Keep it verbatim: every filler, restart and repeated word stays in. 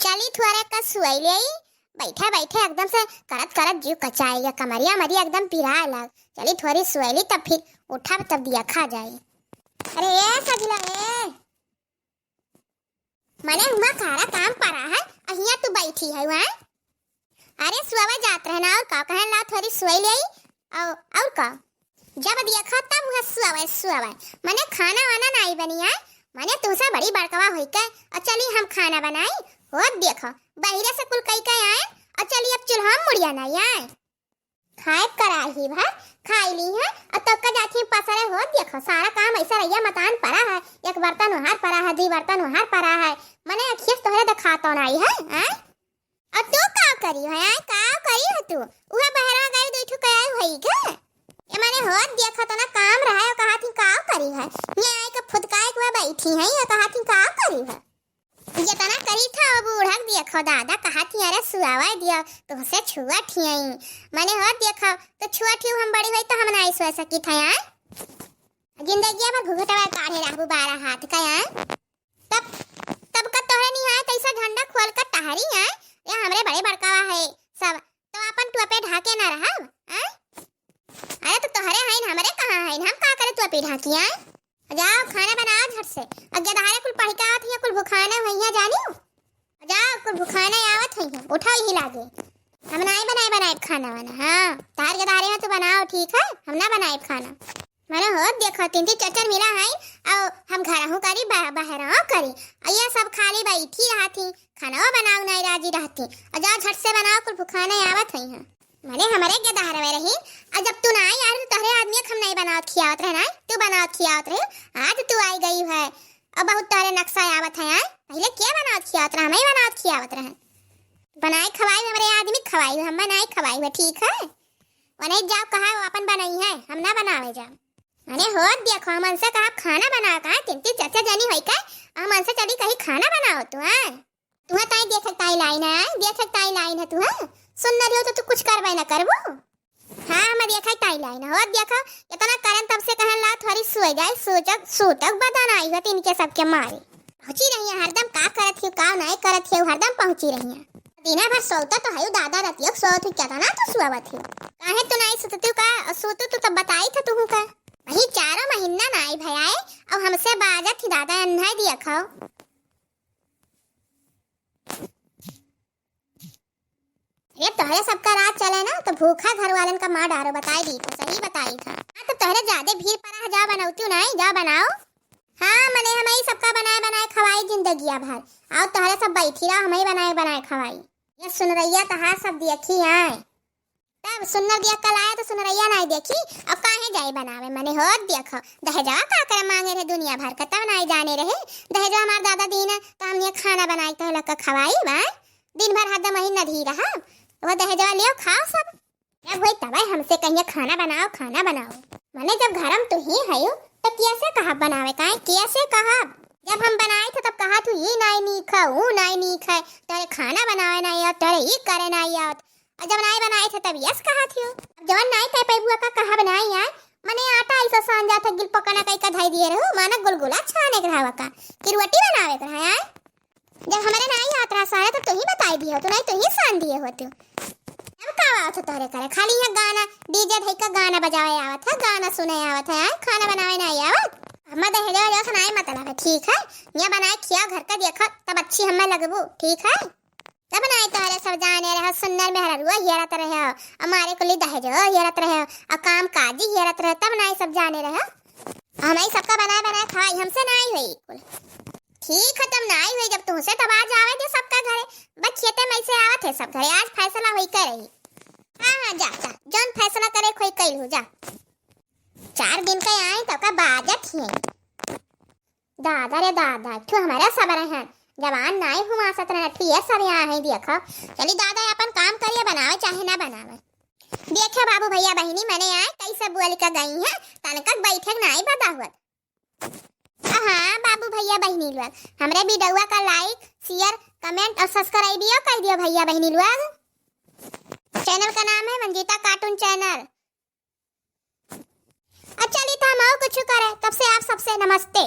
चली थोरे का सुई लेई, बैठे बैठे एकदम से करत करत जीव कचाई गया, कमरिया मरिया एकदम पिराए लाग। चली थोरी सुई ली, तब फिर उठब, तब देखा जाई। अरे ए सगिला ए, मने हुआ खारा काम परा है, अहिया तू बैठी है वहाँ। अरे सुआवे जात रहे ना, और का कहे ला थोरी सुई लेई, और, और का? जब देखा तब वह सुआवे, सुआवे। मने खाना वाना नाई बनी है, मने तुमसे बड़ी बड़कवा होई के, और चली हम खाना बनाई, होत देखो, बहिरे से कुल कई के आए, और चली अब चूल्हा में मुड़िया नाई आए। खाए कराही भर खाई ली है, और तब का जाती पसरे होत देखो, सारा काम ऐसा रहिया मतान परा है, एक बर्तन वहार परा है, दुई बर्तन वहार परा है, मने अखियस तोहरे दिखातो नाई है, आए? और तू का करी है, आए? का करी है तू? उहे बहरा गई, दुई ठो कयाई होई के? ये मने होत देखा तो ना काम रहा है, कहा थी का करी है? ये आए के फुदकाए के बैठी है, ये कहा थी का करी है? जितना करी था वो बूढ़ा के देखो दादा, कहा थी अरे सुआवा दिया, तुमसे छुआ ठियाई। मने होत देखो तो छुआ ठियो हम बड़ी होई तो हम नाई सुआ सकी था यार। जिंदगी भर घुघुटवा काढ़े रहबू बारह हाथ का यार। तब, तब का तोहरे निहाय तैसा झंडा खोल कर टहरी है, ये हमरे बड़े बड़कावा है सब, तो अपन टोपे ढाके ना रहब, हैं? अरे तो तोहरे हईन, हमरे कहाँ हईन, हम का करे टोपी ढाकी, हैं? जाओ खाना बनाओ झट से, अगे दहारे कुल पढ़ के आवत हिया, कुल भुखाने हुई है जानियो। जाओ कुल भुखाने आवत हुई है, उठाओ यही लागे। हम नाई बनाए, बनाए खाना वाना, हाँ, तार के दहारे में तू बनाओ, ठीक है, हम ना बनाए खाना। मने होत देखो, तीन तीन चार चार मिला है, और हम घरहू करी, बा-, बहरहू करी, और ये सब खाली बैठी रहती, खाना बनाऊ नाई राजी रहती, और जाओ झट से बनाओ, कुल भुखाने आवत हुई हैं। मने हमरे के दहार में रही, और जब तू नाई आ रही, तो तोहरे आदमी के हम नाई बनावत खियावत रहे, नाई तू बनावत खियावत रहे, आज तू आई गई है, और बहुत तोहरे नक्शा आवत है, आए? पहले के बनावत खियावत रहे, हम ही बनावत खियावत रहे। बनाए खवाई हमरे आदमी खवाई, हम बनाए खवाई है, ठीक है? वने जाओ कहा वो अपन बनाई है, हम ना बनावे जा। अरे होत देखो, हमन से कहा खाना बनाओ का, तीन तीन चार चार जनी होई का, हमन से चली कहीं खाना बनाओ तू, हैं? तुहा ताई देख ताई लाइन है, देख ताई लाइन है तुहा। सुन न रही हो तो तू कुछ करबे ना करबू। हाँ, हम देख ताई लाइन है, होत देखो, इतना करन तब से कहन ला थोरी सोई जाए, सोचक, सूतक बदन आई होत इनके सबके मारे। पहुँची रही है हरदम, का करत हियो, का नहीं करत हियो, हरदम पहुँची रही है। दिना भर सोता तो है दादा, रतिया सोत हो क्या था ना, तू सोवत हो। काहे तू नहीं सुतती का? सोतू तू तब बताई था तुहू का। वही चारों महीना नाई भयाए, अब हमसे बाजत ही दादा, अन्हाई दिया खाओ। ये तोहरे सबका राज चले ना, तो भूखा घर वालन का मार डारो, बताई दी तो सही बताई था। हाँ, तो तोहरे ज्यादा भीड़ पड़ा है, जा बनौती नहीं, जा बनाओ। हाँ, मने हम ही सबका बनाए बनाए खवाई जिंदगिया भर, और तोहरे सब बैठी रहो, हम ही बनाए बनाए खवाई। ये सुनरैया तहार सब देखी आए। तब सुनर दिया कल आया तो सुनरैया नाई देखी, अब काहे जाई बनावे? मने होत देखो, दहेजवा का करे मांगे रहे दुनिया भर का, तब नाई जाने रहे। दहेजवा हमार दादा दीन है, तो हमने खाना बनाई तो लग खवाई बा। दिन भर हद महीन नदी रहा, वो दहेजवा लियो खाओ सब। जब होई तबे हमसे कहिए खाना बनाओ, खाना बनाओ। मने जब घरम तू ही हयो, तो कैसे कहब बनावे काहे, कैसे कहब? जब हम बनाए थे तब कहा तू ये नाई नीक है, वो नाई नीक है, तेरे खाना बनावे नाई आवत, तेरे ये करे नाई आवत। और जब नाई बनाए थे तब यस कहा थियो। अब जवन नाई कह पैबुआ का कहा बनाई आए, मने आटा ऐसा सान जात है, गिल पकना कई का धई दिए रहो, माना गुलगुला छाने के रहा का, कि रोटी बनावे के रहा आए। जब हमरे नाई आवत रहा सारे तो तू ही बताई दिए हो, तू नहीं तू ही सान दिए हो तू। अब का आवत हो तोहरे करे, खाली यहाँ गाना, डीजे धई का गाना बजावे आवत है, गाना सुने आवत है, आए खाना बनावे नाई आवत। हमें दहेजवा जो सुनाए मतलब है, ठीक है, ये बनाए खिया घर का देखो तब अच्छी हमें लगबू, ठीक है। तब नाई तोहरे सब जाने रहे, सुन्नर मेहररुआ हेरत रहे, हमारे कुली दहेजो हेरत रहे, और काम काजी हेरत रहे, तब नाई सब जाने रहे। हमें सबका बनाए बनाए खवाई, हमसे नाई हुई कुल। ठीक है, तब नाई हुई, जब तुमसे तब आज आवे दे सबका घरे। बस खेते में से आवत है सब घरे, आज फैसला हुई कर रही। हाँ, हाँ, जा, जा, जौन फैसला करे कोई कैल हो, जा। चार दिन का आए, तब का बाजत ही है। दादा रे दादा, ठू हमारा सब रहे हैं। जवान नाई हुआ सत रहे, ठू ये सब यहाँ है, देखो। चली दादा, अपन काम करिए, बनावे चाहे ना बनावे। देखे बाबू भैया बहिनी, मने आए, कैसे बोल के गई हैं, तनकक बैठे नाई बदा हुआ। हाँ बाबू भैया बहिनी लोग, हमरे वीडियोवा का like, share, comment और subscribe यो कर दियो भैया बहिनी लोग। Channel का नाम है मंजीता cartoon channel। अच्छा, चली तो हम और कुछ करें, तब से आप सबसे नमस्ते।